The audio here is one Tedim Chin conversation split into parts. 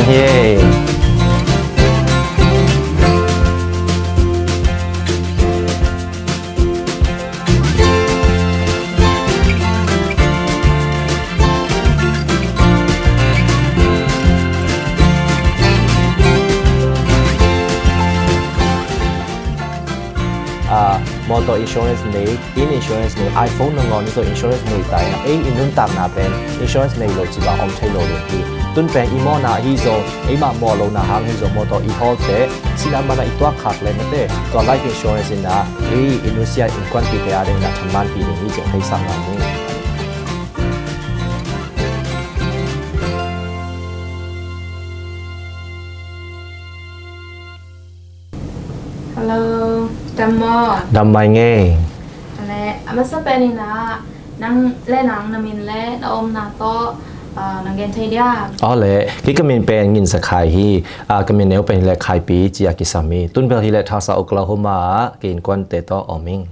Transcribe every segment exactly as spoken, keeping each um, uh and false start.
Yay. Ah, motor insurance nei, inn insurance nei, iPhone nangawn zong insurance nei ta in, ei i nuntakna pen insurance nei lo ci bang om thei lo ding hi. Tun pen i mawhna hi zong, eimah mawh lohna hang hi zong motor i hawlte, sina mana i tuak khak le mate, tua life insurance in a, ei i nusia innkuanpihte a dingin a thaman pi ding hi ci theisak ngam hi. Hello, dam maw? Dam mai ngei. Ale, a masa pen in a, nang le nang na min le na omna tawh, ah, nang gen thei dia? Aw le, kei ka min pen Ngin Za Khai hi, ah, ka min neu pen hi le Khaipi ci a kisam hi. Tun bel hi le Tulsa, Oklahoma ah ka innkuante tawh om ing.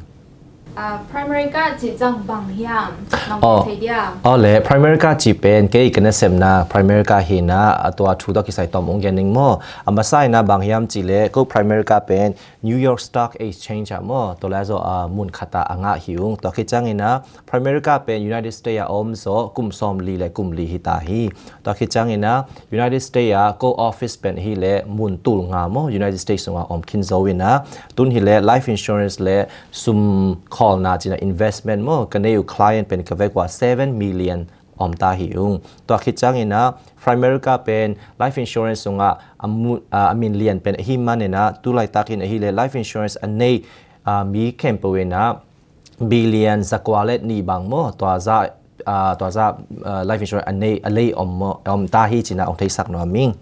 Ah, primary ka cih ciang bang hiam? Nang gen thei dia? Aw le, primary ka cih pen kei ka nasepna primary ka hi in a, a tua thu tawh kisai tawm ong gen ning maw? A masa in a bang hiam cih le, ko primary ka pen New York Stock Exchange ah maw, tua lai zaw, ah, mun khat ah a ngah hi ung. Tua khit ciangin a primary ka pen United States ah om zaw kum sawmli le kum li hi ta hi. Tua khit ciangin a United States ah ko office pen hi le mun tul nga maw, United States sungah om khin zo in a, tun hi le life insurance le sum khawlna cih na investment maw, ka nei uh client pen ka vek ua seven million om ta hi ung. Tua khit ciangin a primary ka pen life insurance sungah a mu-, a, a min lian pen ahi man in a, tu laitak in ahi le life insurance a nei, a, mi khempeuh in a billion zakua le nih bang maw, tua zah, a, tua zah, a, life insurance a nei, a lei om maw, om ta hi ci in a ong theisak nuam ing.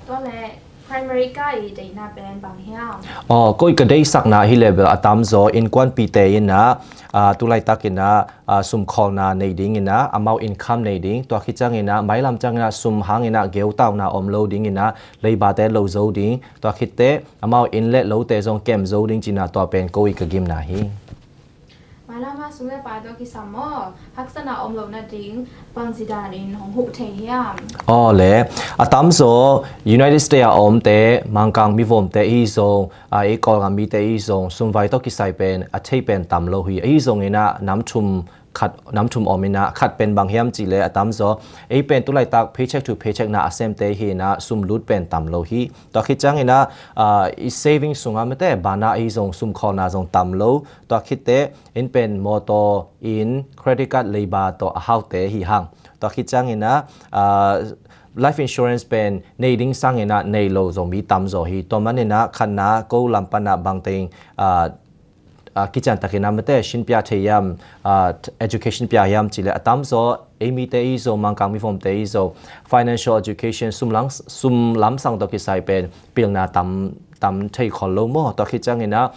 Tua le primary ka i deihna pen bang hiam? Aw, ko i ka deihsakna hi le bel a tam zaw innkuanpihte in a, a, tu laitak in a, a, sum khawlna nei ding in a, amau income nei ding, tua khit ciangin a mailam ciangin a sum hangin a geutauna om lo ding in a, leibate lo zo ding, tua khitte amau inn le lote zong kem zo ding ci in a, tua pen ko i ka gimna hi. Mailam ah sum le pai tawh kisam maw, haksatna om lo nading bangci danin hong huh thei hiam? Aw le, a tam zaw United States a omte, Mangkang mivomte ahi zong, a, ei Kawlgam mite ahi zong, sumvai tawh kisai pen a thei pen tam lo hi. Ahi zongin a nam thum khat, nam thum om in a, khat pen bang hiam cih le a tam zaw, ei pen tu laitak paycheck to paycheck na a semte hi in a, sum lut pen tam lo hi. Tua khit ciangin a, a, i saving sungah mate, banah ahi zong sum khawlna zong tam lo. Tua khitte in pen motor, inn, credit card, leiba tawh a haute hi hang. Tua khit ciangin a, a, life insurance pen nei ding sangin a nei lo zong mi tam zaw hi. Tua manin a khatna ko lam pan a bangteng, a, a, kician takin a mate, shin pia thei hiam, a, t-, education pia hiam cih le a tam zaw, ei mite ahi zaw, Mangkang mivomte ahi zaw, financial education, sum lang, sum lamsang tawh kisai pen pilna tam, tam thei khol lo maw. Tua khit ciangin a,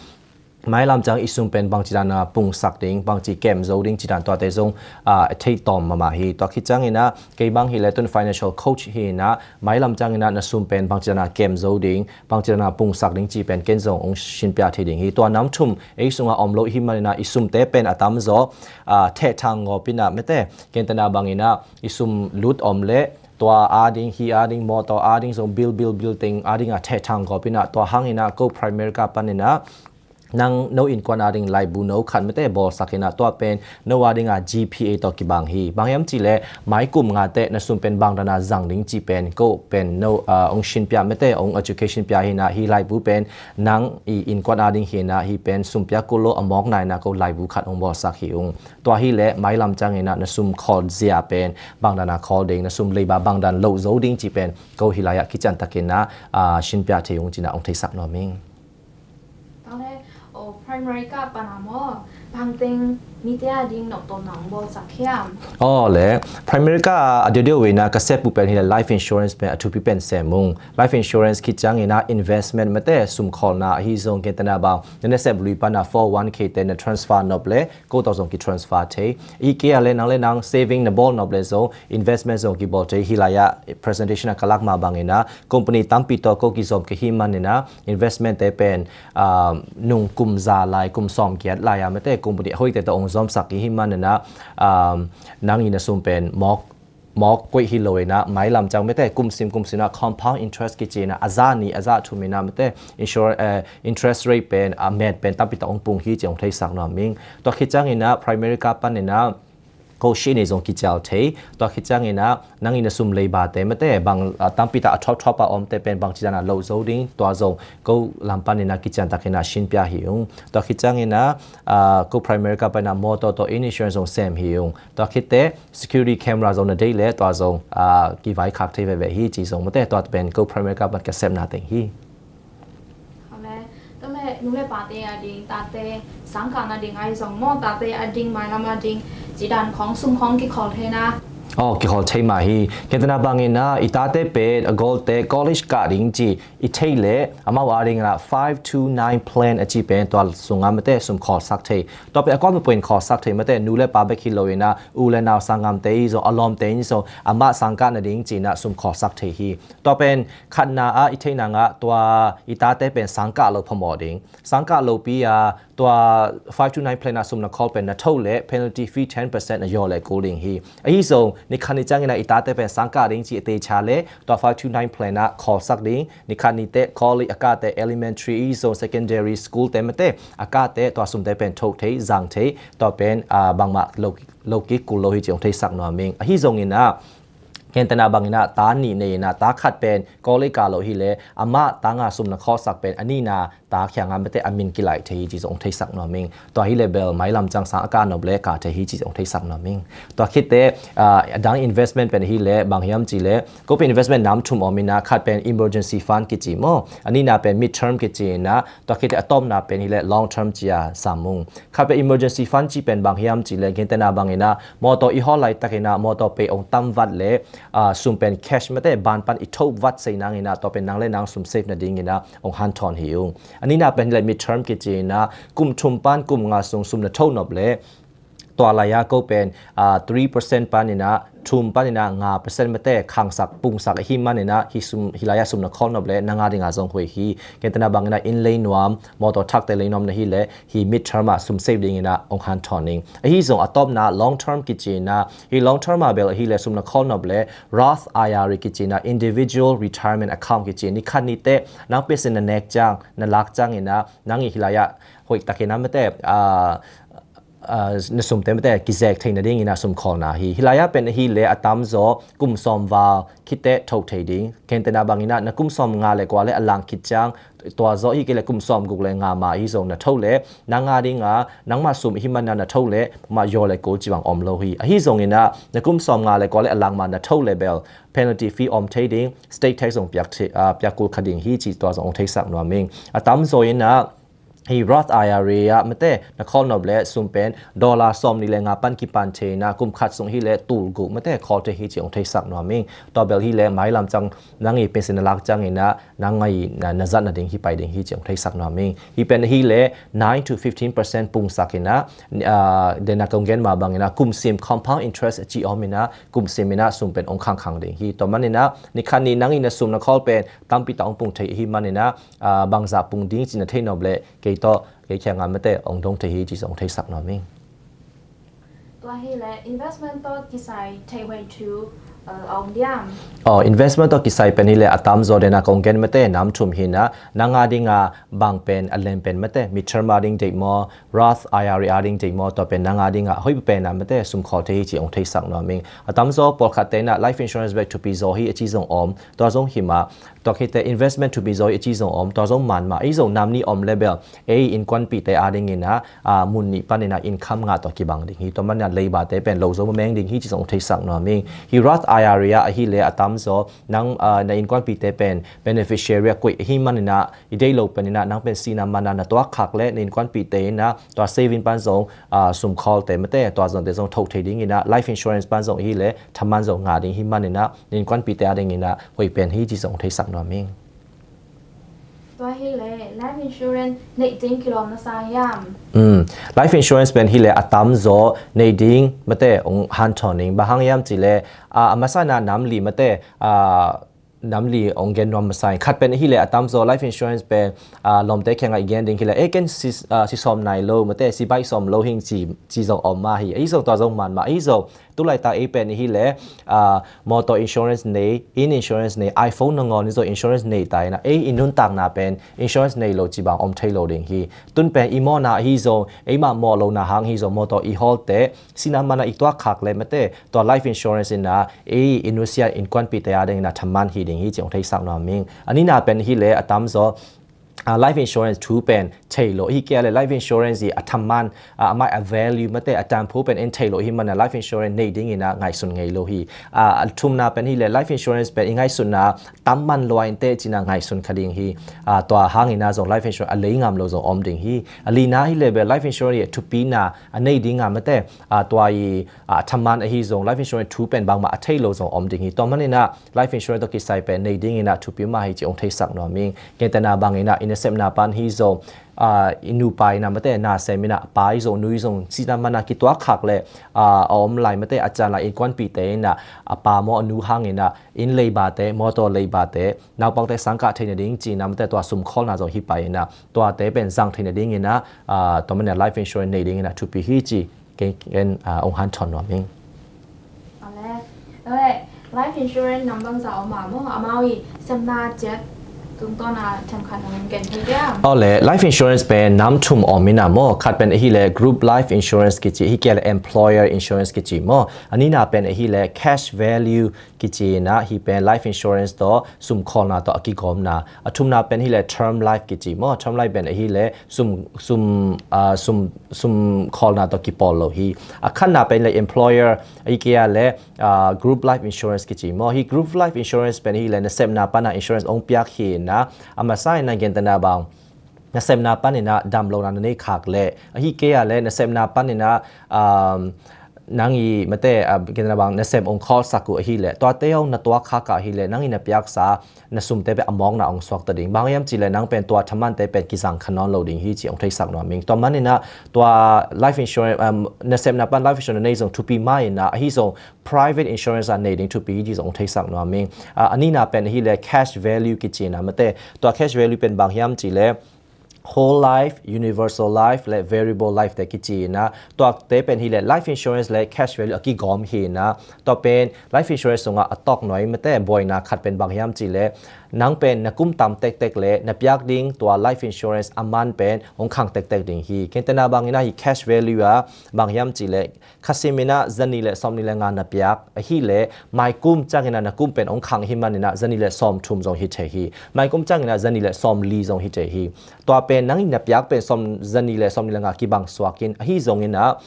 mailam ciang i sum pen bangci dan a pungsak ding, bangci kem zo ding ci dan tuate zong, a, thei tawm mahmah hi. Tua khit ciangin a, kei bang hi le tun financial coach hi in a, mailam ciangin a na sum pen bangci dan a kem zo ding, bangci dan a pungsak ding ci pen ken zong ong shin pia thei ding hi. Tua nam thum ei sungah om lo hi manin a i sumte pen a tam zaw, a, thehthang ngawp in a mate, gentehna bangin a i sum lut om le tua a ding, hi a ding, motor a ding zong bill, bill, bill teng a ding a thehthang ngawp in a, tua hangin a ko primary ka panin a, nang no innkuan a ding laibu no khat mate bawlsak in a, tua pen no a ding a G P A tawh kibang hi. Bang hiam cih le mai kum nga teh na sum pen bang dan a zang ding ci pen ko pen no, a, ong shin pia mate, ong education pia hi in a, hi laibu pen nang i innkuan a ding hi in a, hi pen sum pia kul lo, a mawkna in a ko laibu khat ong bawlsak hi ung. Tua hi le mailam ciangin a na sum khawl zia pen bang dan a khawl ding, na sum leiba bang dan lo zo ding ci pen ko hi lai ah kician takin a, a, shin pia thei ung ci in a ong theisak nuam ing. Tua le, o, primary ka pan a maw, bangteng mite a ding noptawpna ong bawlsak hiam? Aw le, primary ka a diodiau in a ka sep uh pen hi le life insurance pen a thupi pen sem ung. Life insurance khit ciangin a investment mate, sum khawlna ahi zong, gentehna bang na nasep lui pan a four oh one K te na transfer nop le ko tawh zong ki transfer thei. I kei a le nang le nang saving na bawl nop le zong, investment zong ki bawl thei. Hi lai ah presentation a ka lak mah bangin a company tampi tawh ko kizom ka hi manin a, investment te pen, ah, nung kum za lai, kum sawm giat lai a mate company hoihte tawh ong zomsak i hi manin a, ah, nang i na sum pen mawk mawk koih hi lo in ah, mailam ciang mate kum sim kum sim ah compound interest kici in ah, a za nih a za thum in ah mate insure, eh, interest rate pen, a met pen tampi tak hong pung hi ci hong theisak nuam ing. Tua khit ciangin ah primary ka pan in ah ko sih nei zong kicial thei. Tua khit ciangin ah nang in a sum leibate mate bang, ah, tampi tak a thawpthawp a omte pen bangci dan a loh zo ding, tua zong ko lam pan in ah kician tak in ah sinpia hi ung. Tua khit ciangin ah, ah, ko primary ka pan in ah motor tawh inn insurance zong sem hi ung. Tua khit teh security camera zong na deih leh tua zong, ah, kivaikhak thei veve hi ci zong mate, tua pen ko primary ka pan ka sepna teng hi. Hau le, tua mate nu le pate a ding, tate sangkahna ding ahi zong maw, tate a ding mailam a ding, ci dan khawng sum khawng kikhawl thei na? Aw, kikhawl thei mah hi. Gentehna bangin ah i tate pen a golte college kah ding ci i theih leh amau a ding in ah five two nine plan a ci pen tua sungah mate sum khawlsak thei. Tua pen a kuamah peuh in khawlsak thei mate, nu le pa bek hi lo in ah u le nau sanggamte hi zong, a lawmte hi zong, amah sangkah nading ci in ah sum khawlsak thei hi. Tua pen khatna ah i theihna ngah tua i tate pen sangkah lo phamawh ding. Sangkah lopi a tua five two nine plan ah sum na khawl pen na tho leh penalty fee ten percent a yaw leh kul ding hi. Ahi zong nikhat ni ciangin ah i tate pen sangkah ding ci a teicha leh tua five two nine plan ah khawlsak ding. Nikhat ni teh college a kah teh, elementary ahi zong secondary school te mate a kah teh tua sumte pen tho thei, zang thei. Tua pen, ah, bangmah lo, lo kik kul lo hi ci hong theisak nuam ing. Ahi zongin ah gentehna bangin ah ta nih nei in ah ta khat pen college kah lo hi leh amah ta nga sum na khawlsak pen a nihna ta kiangah mate a min kilaih thei hi ci zong theisak nuam ing. Tua hi leh bel mailam ciang sang a kah nop leh kah thei hi ci zong theisak nuam ing. Tua khit teh, ah, a dang investment pen hi leh bang hiam ci leh ko pen investment nam thum om in ah, khat pen emergency fund kici maw, a nihna pen mid term kici in ah, tua khit teh a tawpna pen hi leh long term ci a sam ung. Khat pen emergency fund ci pen bang hiam ci leh gentehna bangin ah motor i hawl laitak in ah motor pei hong tam vat leh, ah, sum pen cash mate ban pan i tho vat sei nang in ah tua pen nang le nang sum save nading in ah hong hanthawn hi ung. A nihna pen hi leh mid term kici in ah kum thum pan kum nga sung sum na tho nop leh tua lai ah ko pen, ah, three percent pan in ah thum pan in ah nga percent mate khangsak pungsak ahih man in ah hi sum, hi lai ah sum na khawl nop leh nang a ding ah zong hoih hi. Gentehna bangin ah inn lei nuam, motor thakte lei nuam na hi leh hi mid term ah sum save ding in ah hong hanthawn ing. Ahi zong a tawpna long term kici in ah hi long term ah bel hi leh sum na khawl nop leh Roth I R A kici in ah individual retirement account kici, nikhat ni teh nang peuhsin na nek ciang, na lak ciangin ah nang i hi lai ah hoih tak in ah mate, ah, ah, na sumte mate kizek thei nading in ah sum khawlna hi. Hi lai ah pen hi leh a tamzaw kum sawm val khit teh tho thei ding. Gentehna bangin ah na kum sawm nga le kua le a lang khit ciang, tua zaw hi kei leh kum sawm guk le nga mah hi zong na tho leh nang a ding ah nangmah sum ahih man in ah na tho leh mah yaw le kul ci bang om lo hi. Ahi zongin ah na kum sawm nga le kua le a lang mah na tho leh bel penalty fee om thei ding, state tax zong piak thei, ah, piak kul kha ding hi ci tua zong hong theisak nuam ing. A tamzaw in ah hi Roth I R A ah mate na khawl nop leh sum pen dollar sawm nih le nga pan kipan thei in ah kum khat sung hi leh tul guk mate khawl thei hi ci hong theisak nuam ing. Tua bel hi leh mailam ciang nang i pension na lak ciangin ah nang i na, na zat nading hi pai ding hi ci hong theisak nuam ing. Hi pen hi leh nine to fifteen percent pungsak in ah, ah, den a kong gen mah bangin ah kum sim compound interest a ci om in ah kum sim in ah sum pen hong khangkhang ding hi. Tua man in ah nikhat ni nang i na sum na khawl pen tampi tak hong pung thei ahih man in ah, ah, bangzah pung ding ci na thei nop leh kei tawh kei kiangah mate hong dong thei hi ci zong theisak nuam ing. Tua hi leh investment tawh kisai thei huai thu, uh, om diam? Oh, investment tawh kisai pen hi leh a tamzaw den a kong gen mate nam thum hi in ah, nang a ding ah bang pen a lem pen mate, mid term a ding deih maw, Roth I R A a ding deih maw, tua pen nang a ding ah hoih pen a mate sum khawl thei hi ci hong theisak nuam ing. A tamzaw pawlkhat te in ah life insurance bek thupi zaw hi a ci zong om, tua zong hi mah, tua khit teh investment thupi zaw hi a ci zong om, tua zong man mah. Ahi zong nam nih om leh bel ei innkuanpihte a ding in ah, ah, mun nih pan in ah income ngah tawh kibang ding hi. Tua man in ah leiba te pen lo zo mameng ding hi ci zong theisak nuam ing. Hi Roth I R A ah ahi leh a tamzaw nang, ah, na innkuanpihte pen beneficiary a koih ahih man in ah i deih lo pen in ah nang pen sihna man ah na tuak khak leh na innkuanpihte in ah tua saving pan zong, ah, sum khawl te mate tua zong te zong tho thei ding in ah life insurance pan zong hi leh thaman zong ngah ding hi man in ah na innkuanpihte a ding in ah hoih pen hi ci zong theisak nuam ing. Tua hi leh life insurance neih ding kilawm na sa hiam? Um, life insurance pen hi leh a tamzaw neih ding mate hong hanthawn ing. Bang hang hiam ci leh, ah, a masa in ah nam li mate, ah, nam li ong gen nuam masa in. Khat pen hi le a tamzaw life insurance pen, ah, lawmte kiangah i gen ding hi le, eh, ken si, ah, si sawm nai lo, mate si baih sawm lo hing ci, ci zong om mah hi. Ahi zong tua zong man mah. Ahi zong tu laitak ei pen hi le, ah, motor insurance nei, inn insurance nei, iPhone nangawn in zong insurance nei ta ina, ei i nuntakna pen insurance nei lo ci bang om thei lo ding hi. Tun pen i mawhna ahi zong, eimah mawh lona hang hi zong motor i hawlte, sina mana i tuak khak le mate, tua life insurance ina, ei i nusia innkuanpihte a ding ina thaman hi ding hi ci ong theisak nuam ing. A nihna pen hi le a tamzaw, ah, life insurance thu pen thei lo hi kei a le life insurance i a thaman, ah, amah a value mate a tanphu pen en thei lo hi mana life insurance nei ding ina ngaihsun ngei lo hi. Ah, a thumna pen hi le life insurance pen i ngaihsunna tam man lua in te cina ngaihsun kha ding hi. Ah, tua hang ina zong life insurance a lei ngam lo zong om ding hi. A lina hi le bel life insurance i a thupina a nei ding a mate, ah, tua i, ah, thaman ahi zong life insurance thu pen bangmah a thei lo zong om ding hi. Tua man ina life insurance tawh kisai pen nei ding ina thupi mah hi ci ong theisak nuam ing. Gentehna bang ina i nasepna pan hi zong, ah, i nupa ina mate nasem ina pa i zong nu i zong sina mana kituak khak le, ah, a om lai mate a can lai innkuanpihte ina a pa maw a nu hang ina inn leibate, motor leibate, naupangte sangkah theina ding cina mate tua sum khawlna zong hi pai ina tuate pen zang theina ding ina, ah, tua man ina life insurance nei ding ina thupi hi ci ken, ken, ah, ong hanthawn nuam ing. Awle, awle, life insurance nam bangzah om a maw, amau i sepna ciat tungtawn a themkhat hong gen thei dia? Awle, life insurance pen nam thum om ina maw, khat pen hi le group life insurance kici, hi kei le employer insurance kici maw. A nihna pen hi le cash value kici ina, hi pen life insurance tawh sum khawlna tawh a kigawmna. A thumna pen hi le term life kici maw, term life pen hi le sum, sum, ah, sum, sum khawlna tawh kipawl lo hi. A khatna pen le employer, ahi kei a le, ah, group life insurance kici maw. Hi group life insurance pen hi le nasepna pana insurance ong piak hi ina, a masa ina gentehna bang nasepna pan ina dam lona na nei khak le, ahi kei a le nasepna pan ina, um, nang i mate, ah, gentehna bang nasem ong khawlsak uh ahi le, tuate ong na tuak khak a ahi le, nang i na piaksa na sumte pen a mawkna ong suakta ding. Bang hiam ci le nang pen tua thamante pen kizang kha nawn lo ding hi ci ong theisak nuam ing. Tua man ina tua life insurance, um, nasepna pan life insurance na nei zong thupi mah ina, ahi zong private insurance a nei ding thupi hi ci zong ong theisak nuam ing. Ah, a nihna pen hi le cash value kici ina mate, tua cash value pen bang hiam ci le whole life, universal life le variable life te kici ina, tuate pen hi le life insurance le cash value a kigawm hi ina, tua pen life insurance sungah a tawk nuai mate buaina khat pen bang hiam ci le, nang pen na kum tam tektek le na piak ding tua life insurance a man pen ong khang tektek ding hi. Gentehna bang ina hi cash value a bang hiam ci le, khasim ina zani le sawmni le nga na piak ahi le, mai kum ciang ina na kum pen ong khang hi man ina zani le sawmthum zong hi thei hi. Mai kum ciang ina zani le sawmli zong hi thei hi. Tua pen nang i na piak pen sawm, zani le sawmni le nga kibang suak in, ahi zong ina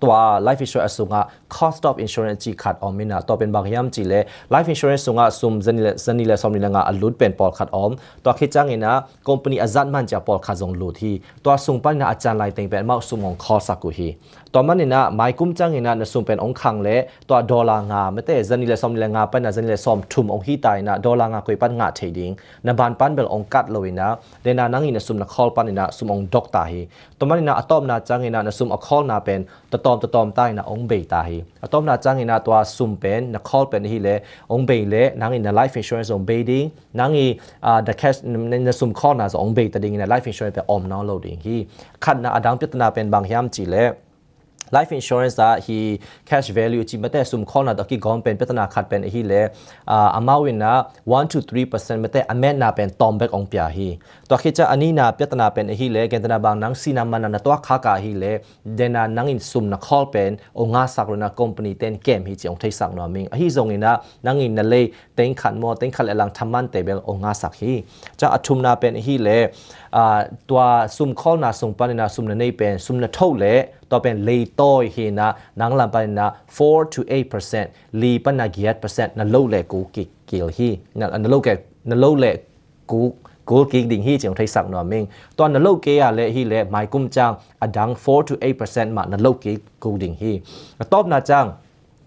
tua life insurance a sungah cost of insurance ci khat om ina, tua pen bang hiam ci le life insurance sungah sum zani le, zani le sawmni le nga a lut pen pawlkhat om. Tua khit ciang ina company a zat man cia pawlkhat zong lut hi. Tua sung pan ina a can lai teng pen amau sum ong khawlsak uh hi. Tua man ina mai kum ciang ina na sum pen ong khang le, tua dollar nga mate, zani le sawmni le nga pan ina zani le sawmthum ong hi ta ina dollar nga koi pan ngah thei ding, na ban pan bel ong kat lo ina, dena nang i na sum na khawl pan ina sum ong dok ta hi. Tua man ina a tawpna ciang ina na sum a khawlna pen tatawm tatawm ta ina ong bei ta hi. A tawpna ciang ina tua sum pen na khawl pen hi le ong bei le, nang i na life insurance ong bei ding, nang i, ah, the cash, na, na sum khawlna zong ong bei ta ding ina life insurance pen om nawn lo ding hi. Khatna a dang piatana pen bang hiam ci le, life insurance ah hi cash value ci mate sum khawlna tawh kigawm pen piatana khat pen ahi le, ah, amau ina one to three percent mate a metna pen tawm bek ong pia hi. Tua khit ciang a nihna piatana pen ahi le, gentehna bang nang sina mana na tuak khak a ahi le, dena nang in sum na khawl pen ong ngahsak lo ina company ten kem hi ci ong theisak nuam ing. Ahi zong ina nang in na lei teng khat maw, teng khat le lang thamante bel ong ngahsak hi. Ciang a thumna pen ahi le, ah, tua sum khawlna sung pan ina sum na nei pen sum na tho le, tua pen leitawi hi ina, nang lam pan ina four to eight percent, li pan ina giat percent na lo le kul kik kil hi, na, na lo ke, na lo le kul, kul kik ding hi ci ong theisak nuam ing. Tua na lo kei a le hi le mai kum ciang a dang four to eight percent mah na lo kik kul ding hi. A tawpna ciang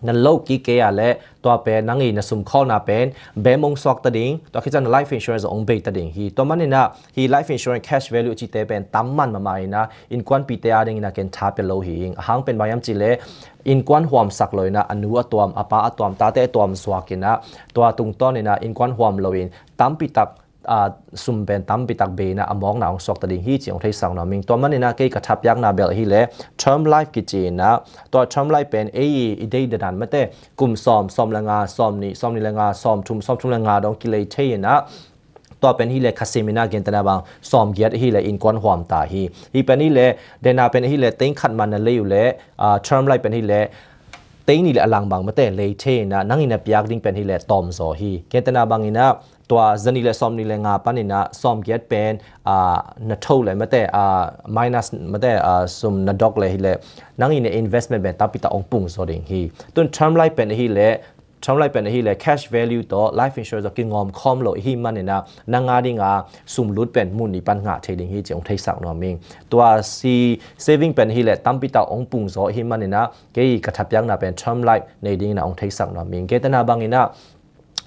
na lo kik kei a le tua pen nang i na sum khawlna pen bem hong suak ta ding, tua khit ciang na life insurance hong bei ta ding hi. Tua manin ah hih life insurance cash value a cihte pen tam man mahmah in ah innkuanpihte a dingin ah ken tha pia lo hi ing. A hang pen bang hiam cih leh innkuan huamsak lo in ah a nu a tuam, a pa a tuam, tate a tuam zuak in ah tua tungtawn in ah innkuan huam lo in tampi tak, ah, sum pen tampi tak bei in ah a mawkna hong suak ta ding hi ci hong theisak nuam ing. Tua manin ah kei ka thapiakna bel hi leh term life kici in ah, tua term life pen ei i deih dan mate kum sawm, sawm le nga, sawm nih, sawm nih le nga, sawm thum, sawm thum le nga dong kilei thei in ah, tua pen hi leh khasim in ah gentehna bang sawm giat hi leh innkuan huam ta hi. Hih pen hi leh, dena pen hi leh teng khat man na lei uh leh, ah, term life pen hi leh teng nih le a lang bang mate lei thei in ah nang in na piak ding pen hi leh tawm zaw hi. Gentehna bang in ah tua zanih le sawm nih le nga pan in ah sawm giat pen, ah, na tho le mate, ah, minus mate, ah, sum na dok le hi leh nang in na investment pen tampi tak hong pung zaw ding hi. Tun term life pen hi leh, term life pen hi leh cash value tawh life insurance tawh kingawm khawm lo i hih manin ah nang a ding a sum lut pen mun nih pan ngah thei ding hi ci hong theisak nuam ing. Tua si saving pen hi leh tampi tak hong pung zaw i hih manin ah kei ka thapiakna pen term life nei dingin ah hong theisak nuam ing. Gentehna bang in ah,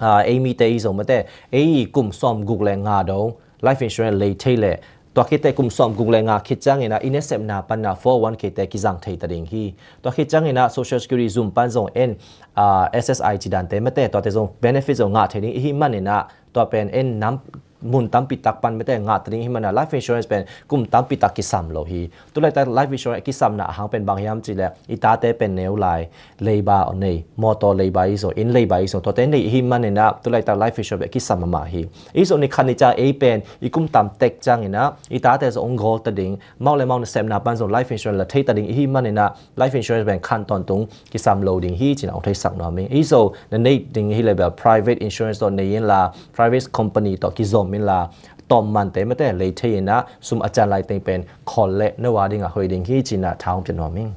ah, ei mite i zong mate, ei kum sawm guk le nga dong life insurance lei thei leh, tua khit teh kum sawm guk le nga khit ciangin ah i nasepna pan ah four oh one K te kizang thei ta ding hi. Tua khit ciangin ah Social Security zum pan zong en, ah, S S I ci dante mate, tuate zong benefit zong ngah thei ding i hih manin ah tua pen en nam mun tampi tak pan mate ngah ta ding i hih manin ah life insurance pen kum tampi tak kisam lo hi. Tu laitak life insurance a kisamna a hang pen bang hiam cih leh i tate pen neu lai, leiba nei, motor leiba i zong, inn leiba i zong, tuate nei i hih manin ah tu laitak life insurance a kisam mahmah hi. I zong ni khat ni ciang ei pen i kum tam tek ciangin ah i tate zong hong gawl ta ding, amau le amau nasepna pan zong life insurance la thei ta ding i hih manin ah life insurance pen khan tawntung kisam lo ding hi ci-in ah hong theisak nuam ing. I zong na neih ding hi leh bel private insurance tawh nei inla, private company tawh kizom inla, tawm mante mate lei thei in ah sum a cian lai teng pen khawl le no a ding a hoih ding hi ci-in ah tha hong pia nuam ing.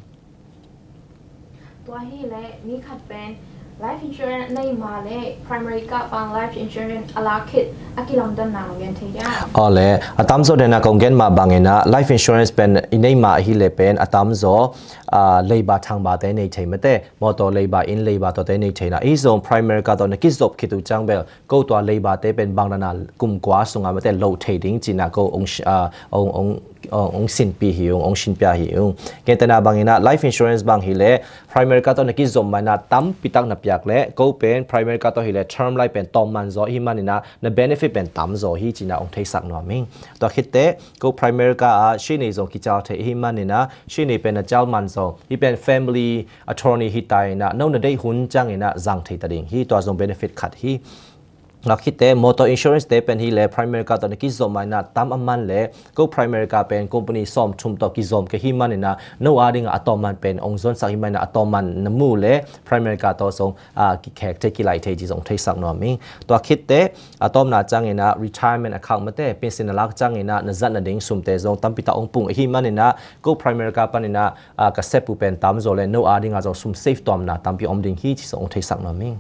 Tua hi leh mi khat pen life insurance nei ma le Primerica pan life insurance a la khit a kilawmdonna hong gen thei hiam? Aw le, a tamzaw dena kong gen mah bangin ah life insurance pen i nei mah hi leh pen a tamzaw, ah, leiba thangbate nei thei mate, motor leiba, inn leiba tuate nei thei in ah, i zong Primerica tawh na kizop khit uh ciang bel ko tua leibate pen bang dana kum kua sungah mate loh thei ding ci-in ah ko hong, ah, hong, hong, hong, hong sinpih hi ung, hong sinpia hi ung. Gentehna bangin ah life insurance bang hi leh Primerica tawh na kizom ma in ah tampi tak na piak leh ko pen Primerica tawh hi leh term life pen tawm man zaw i hih manin ah na benefit pen tam zaw hi ci-in ah hong theisak nuam ing. Tua khit teh ko Primerica ah shinei zong kical thei i hih manin ah shinei pen na cal man zaw, hih pen family attorney hi ta in ah no na deih hun ciangin ah zang thei ta ding hi, tua zong benefit khat hi. Tua khit teh motor insurance te pen hi leh Primerica tawh na kizom ma in ah tam a man leh ko Primerica pen company sawm thum tawh kizom ka hih manin ah no a ding ah a tawm man pen hong zonsak hi manin ah a tawm man na mu leh Primerica tawh zong, ah, kikhek thei, kilai thei ci zong theisak nuam ing. Tua khit teh a tawpna ciangin ah retirement account mate, pension na lak ciangin ah na zat nading sumte zong tampi tak hong pung i hih manin ah ko Primerica panin ah, ah, ka sep uh pen tam zaw leh no a ding ah zong sum save tuamna tampi om ding hi ci zong hong theisak nuam ing.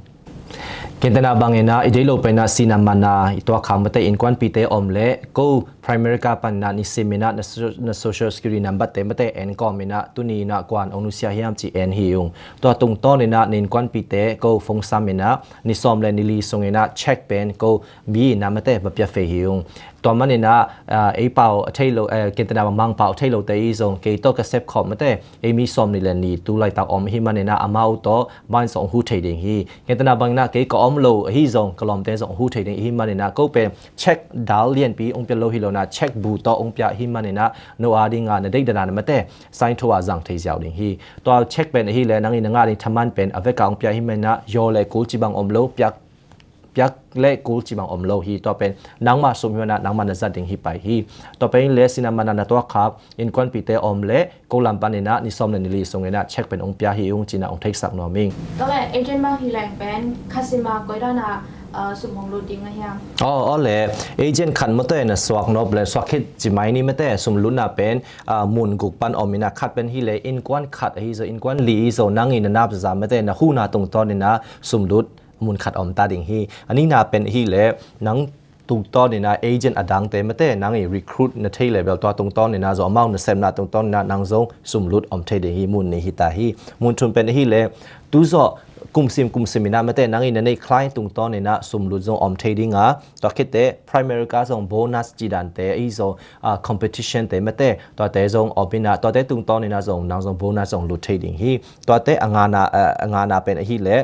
Gentehna bangin ah i deih lo pen ah sihna manna i tuak khak mate innkuanpihte om leh ko Primerica panin ah nisim in ah na so-, na Social Security number te mate en kawm in ah tuni in ah kua'n hong nusia hiam ci en hi ung. Tua tungtawn in ah na innkuanpihte ko phone sam in ah ni sawm le ni li sung in ah cheque pen ko mi in ah mate va pia phei hi ung. Tua manin ah, ah, ei pau a thei lo, eh, gentehna bang Mangpau a thei lote i zong kei tawh ka sep khawm mate, ei mi sawm nih le nih tu laitak om i hih manin ah amau tawh bang in zong hong hu thei ding hi. Gentehna bangin ah kei ka om lo ahi zong ka lawmte zong hong hu thei ding i hih manin ah ko pen cheque dal lianpi hong pia lo hi lo in ah cheque bu tawh hong pia i hih manin ah no a ding ah na deih dan a mate sign tho a zang thei ziau ding hi. Tua cheque pen ahi leh nang in na ngah ding thaman pen a vek ah hong pia i hih manin ah yaw le kul ci bang om lo, piak piak le kul ci bang om lo hi. Tua pen nangmah sum hi manin ah nangmah na zat ding hi pai hi. Tua pen hi leh sihna manna na tuak khak innkuanpihte om leh ko lam panin ah ni sawm le ni li sung in ah cheque pen hong pia hi ung ci-in ah hong theisak nuam ing. Tua leh agent bang hi leng pen khasim a koi dan ah, ah, sum hong lut ding a hiam? Aw, aw le, agent khat mate na suak nop leh suak khit ci mai ni mate, sum lutna pen, ah, mun guk pan om in ah khat pen hi leh innkuan khat ahi zaw, innkuan li ahi zaw nang in na nap zaza mate na huhna tungtawn in ah sum lut mun khat om ta ding hi. A nihna pen hi leh nang tungtawn in ah agent a dangte mate nang i recruit na thei leh bel tua tungtawn in ah zong amau nasepna tungtawn in ah nang zong sum lut om thei ding hi, mun nih hi ta hi. Mun thum pen hi leh tu zawh Kumsim kumsim ina mate nang ina nei client tungtawn ina sumlut zong om thei dinga, tua khitte primary ka zong bonus ci dante ahi zong, ah, competition te mate tuate zong om ina tuate tungtawn ina zong nang zong bonus zong lut thei ding hi. Tuate a ngana, ah, a ngana pen ahi le,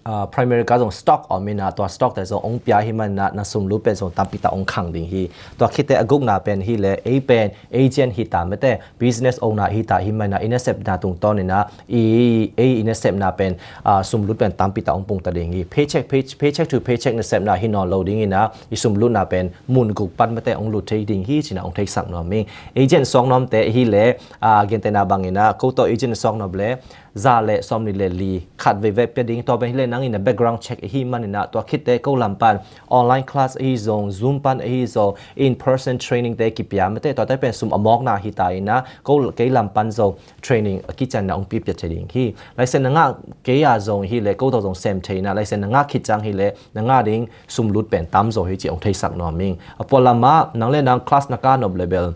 ah, primary ka zong stock om ina tua stock te zong ong pia hi mana na sumlut pen zong tampi ta ong khang ding hi. Tua khitte a gukna pen hi le ei pen agent hi ta mate business owner hi ta hi mana ina sepna tungtawn ina i, ei ina sepna pen, ah, sumlut pen tampi ta ong pung ta ding hi. Paycheck, pay, paycheck to paycheck na sepna hi nawn lo ding ina i sumlutna pen mun guk pan mate ong lut thei ding hi cina ong theisak nuam ing. Agent suak nuam te hi le, ah, gentena bang ina ko to agent suak nuam le za le sawm ni le li khat veve pia ding tua pen hi le nang ina background check hi man ina tua khitte ko lam pan online class ahi zong, Zoom pan ahi zong, in person training te kipia mate tuate pen sum a mawkna hi ta ina ko kei lam pan zong training a kichanna ong pipia thei ding hi. License na ngah kei a zong hi le ko to zong sem thei ina license na ngah khit cang hi le na ngah ding sumlut pen tam zo hi ci ong theisak nuam ing. A pualam ah nang le nang class na ka nop le bel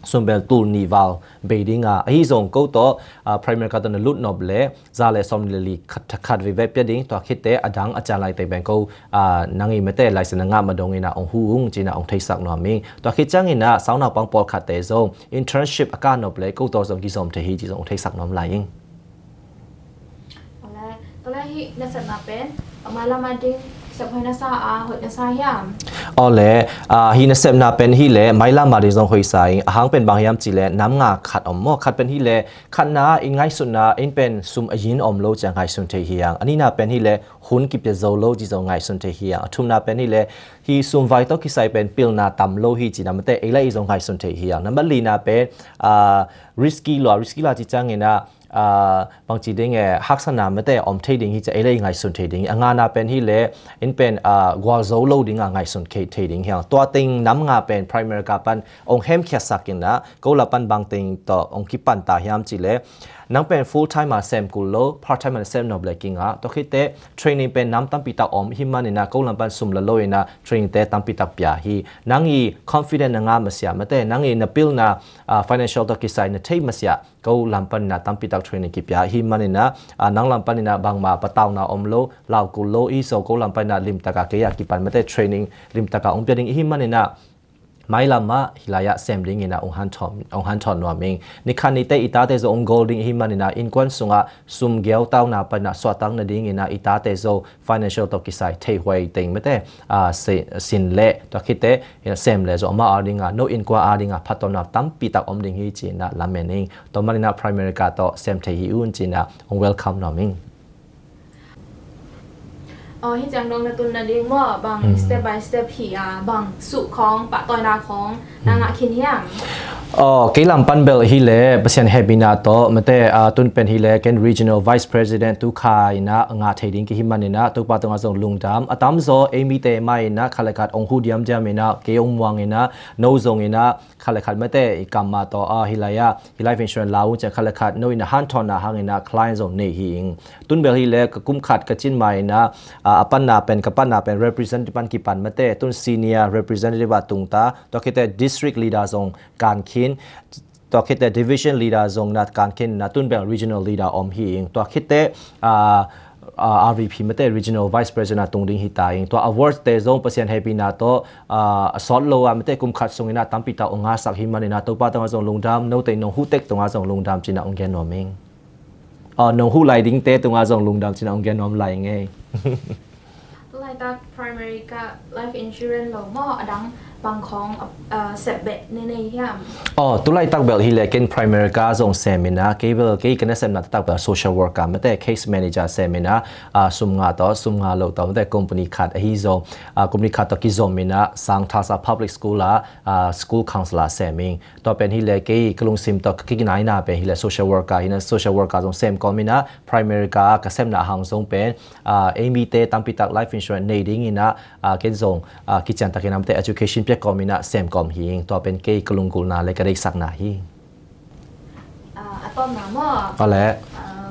sum bel tul ni val bei dinga ahi zong ko to, ah, primary ka to na lut nop le za le sawm ni le li khat, khat veve pia ding tua khitte a dang a chan lai te beng ko, ah, nang i mate license na ngah ma dong ina ong hu ung cina ong theisak nuam ing. Tua khit cang ina sau naupang pawlkhat te zong internship a ka nop le ko to zong kizom thei hi ci zong ong theisak nuam lai ing. Ole, ole hi na sepna pen a mailam a ding sep hoi na sa a hoi na sa hiam? Ole, ah, hi na sepna pen hi le mailam a ding zong hoi sa ing. A hang pen bang hiam ci le nam nga khat om maw? Khat pen hi le khatna in ngaihsutna in pen sum a yin om lo cia ngaihsun thei hiang. A nihna pen hi le hun kipia zo lo ci zong ngaihsun thei hiang. A thumna pen hi le hi sum vai to kisai pen pilna tam lo hi cina mate ei le i zong ngaihsun thei hiang. Nambat lina pen, ah, risky lo, risky la ci cang ina, ah, bang ci ding e haksana mate om thei ding hi cia ei le i ngaihsun thei ding. A ngana pen hi le in pen, ah, gual zo lo dinga ngaihsun thei ding hiang. Tua ting nam nga pen primary ka pan ong hemkhiasak ina ko la pan bang ting to ong kipan ta hiam ci le nang pen full time a sem kul lo, part time a sem nop le kinga. Tua khitte training pen nam tampi tak om hi man ina ko lam pan sum la lo ina training te tampi tak pia hi. Nang i confident na nga masia mate nang i na pilna, ah, financial to kisai na thei masia ko lam pan ina tampi tak training kipia hi man ina, ah, nang lam pan ina bangma patauna om lo, lau kul lo i so ko lam pan ina limtaka kei a kipan mate training limtaka ong pia ding hi man ina mailam ah hi lai ah sem ding ina ong hanthawn, ong hanthawn nuam ing. Nikhan nite i tate zo ong gol ding hi man ina innkuan sunga sum geu tauna pan ina suahtak na ding ina i tate zo financial to kisai thei huai teng mate, ah, si, sin le tua khitte ina sem le zo ama a dinga no innkuan a dinga phatona tampi tak om ding hi cina lamen ing. Tua man ina primary ka to sem thei hi un cina ong welcome nuam ing. Aw, hi ciang dong na tun na ding maw bang step by step hi a bang suh khawng pahtawina khawng na ngah khin hiam? Aw, kei lam pan bel hi le Pasian hehpihna tawh mate, ah, tun pen hi le ken regional vice president tu kha ina ngah thei ding kihi man ina Topa tungah zong lungdam a tam zaw ei mite mai ina khat le khat ong hu diamdiam ina kei ong muang ina no zong ina khat le khat mate i kam ma tawh a hi lai ah hi life insurance lau ciang khat le khat no ina hanthawnna hang ina client zong nei hi ing. Tun bel hi le ka kum khat ka cin ma ina, ah, a panna pen ka panna pen representative pan kipan mate tun senior representative a tungta tua khitte district leader zong kan khin tua khitte division leader zong na kan khin na tun bel regional leader om hi ing. Tua khitte, ah, ah, R V P mate regional vice president a tung ding hi ta ing. Tua awards te zong Pasian hehpihna tawh, ah, a sawt lo a mate kum khat sung ina tampi tak ong ngasak hi man ina Topa tungah zong lungdam, note nong hutek tungah zong lungdam cina ong gen nuam ing. Ah, nong hu lai dingte tungah zong lungdam cina ong gen nuam lai ing ei. Tulaitak primary ka life insurance lo maw a dang bang khawng, ah, sep beh nei nei hiam? Aw, tulaitak bel hi le ken primary ka zong sem ina kei bel kei ka na sepna taktak bel social worker mate case manager sem ina, ah, sum nga tawh sum nga lo tawh mate company khat ahi zong, ah, company khat tawh kizom ina Sangthasa Public School ah, ah, school counselor sem ing. Tua pen hi le kei ka lungsim tawh ka kikinaina pen hi le social worker hi na social worker zong sem kawm ina primary ka ka sepna hang zong pen, ah, ei mite tampi tak life insurance nei ding ina, ah, ken zong, ah, kician takin amte education pia kawm ina sem kawm hi ing. Tua pen kei ka lunggulhna le ka deihsakna hi. Ah, a tawpna maw? Aw le. Ah,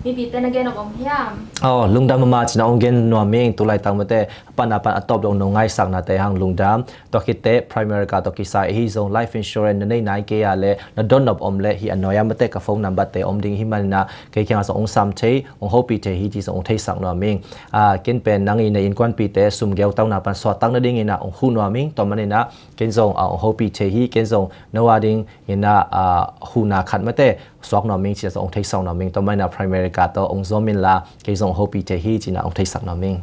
Mipite na gen om hiam? Oh, lungdam mahmah ci-in ah hong gen nuam ing. Tulaitak mate, pan a pan a tawp dong nong ngaisaknate hang lungdam. Tua khit teh Prime America tawh kisai ahi zong life insurance na nei nai kei a leh na donnop om leh hih a nuai ah mate ka phone number te om ding hi manin ah kei kiangah zong hong sam thei, hong hopih thei hi ci zong hong theisak nuam ing. Ah, ken pen nang i na innkuanpihte sum geeltokna pan suahtak nadingin ah hong huh nuam ing. Tua manin ah ken zong, ah, hong hopih thei hi, ken zong no a dingin ah, ah, huhna khat mate suak nuam ing ci-in ah zong hong theisak nuam ing. Tua manin ah Prime America tawh hong zuam inla kei zong hong hopih thei hi ci-in ah hong theisak nuam ing.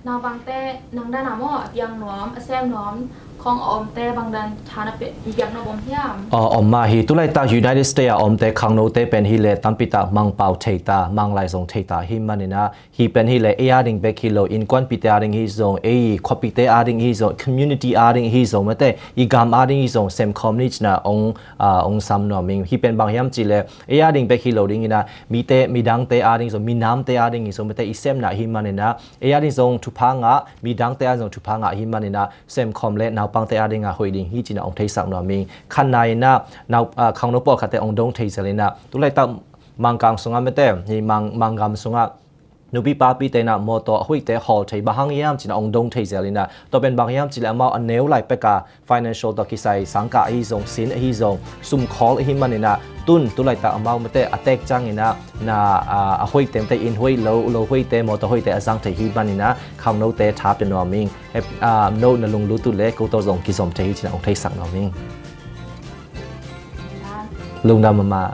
Naupangte nang dan a maw a piak nuam, a sem nuam khawng a omte bang dan tha na pe-, piak nuam om hiam? Aw, om mah hi. Tulaitak United States a omte khangnote pen hi leh tampi tak Mangpau thei ta, Manglai zong thei ta hi manin ah, hih pen hi leh ei a ding bek hi lo, innkuanpihte a ding hi zong, ei khuapihte a ding hi zong, community a ding hi zong mate, i gam a ding hi zong sem khawm ni ci-in ah hong, ah, hong sam nuam ing. Hih pen bang hiam cih leh ei a ding bek hi lo dingin ah mite, midangte a ding zong, minamte a ding hi zong mate, i semna hi manin ah ei a ding zong thupha ngah, midangte a ding zong thupha ngah hi manin ah sem khawm leh naupangte a dingah hoih ding hi ci-in ah hong theisak nuam ing. Khatna in ah nau-, ah, khangno pawlkhatte hong dong thei zel in ah, tulaitak Mangkang sungah mate, hih Mang-, Manggam sungah nupi papite in ah mawtaw a hoihte hawl thei, bang hang hiam ci-in ah hong dong thei zel in ah, tua pen bang hiam cih leh amau a neu lai pek a financial tawh kisai sangkah ahi zong, sin ahi zong, sum khawl ahi manin ah, tun tulaitak amau mate a teek ciangin ah na, ah, a hoihte mate, inn hoih, lo, lo hoihte, mawtaw hoihte a zang thei hi manin ah khangnote tha pia nuam ing. Hep-, ah, no na lunglut uh leh ko tawh zong kizom thei hi ci-in ah hong theisak nuam ing. Lungdam mahmah.